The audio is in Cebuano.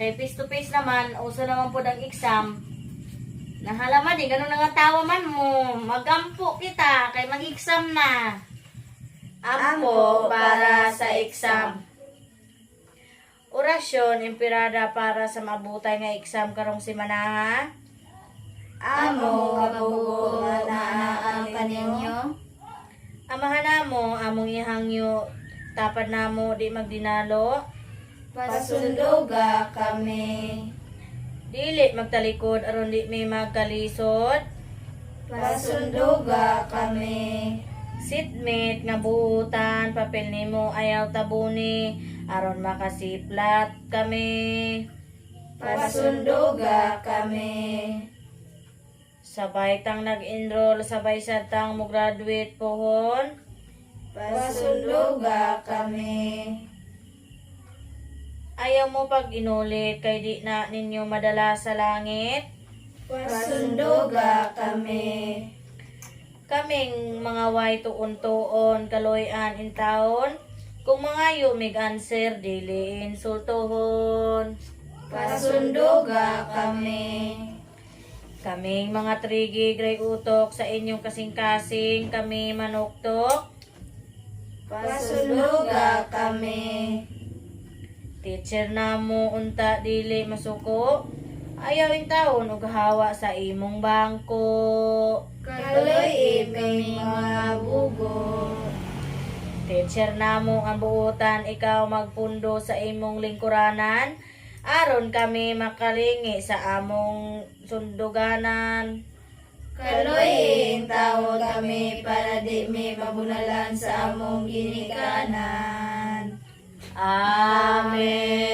Kay face to face naman, uso naman po ang exam. Nahalama di, ganun nga tawa man mo. Magampo kita, kay mag-exam na. Ampo para sa exam. Orasyon, impirada para sa mabutay nga exam karong simanaha. Amo kabugo nga naa kaninyo. Amahan namo, among ihangyo, tapad namo di magdinalo. Pasunduga kami. Dili magtalikod aron di mi magkalisod. Pasunduga kami. Seatmate nga buutan, papel nimo ayaw tabuni aron makasiplat kami. Pasunduga kami. Sabay tang nag-enroll, sabay sad tang mo graduate pohon. Pasunduga kami. Ayaw mo pag inulit kay di na ninyo madala sa langit. Pasunduga kami. Kaming mga way tuon-tuon, kaloy-an intawon. Kung mga mig answer, dili insultohon. Pasunduga kami. Kaming mga trigi, gray utok sa inyong kasing-kasing, kami manuktok. Pasunduga kami. Teacher namo unta dili masuko. Ayaw intawon og hawa sa imong bangko. Kaloy kami mga bugo. Teacher namo ang buutan, ikaw magpundo sa imong lingkuranan aron kami makalingi sa among sunduganan. Kaloy tawag kami para di mi mabunalan sa among ginikanan. Amen.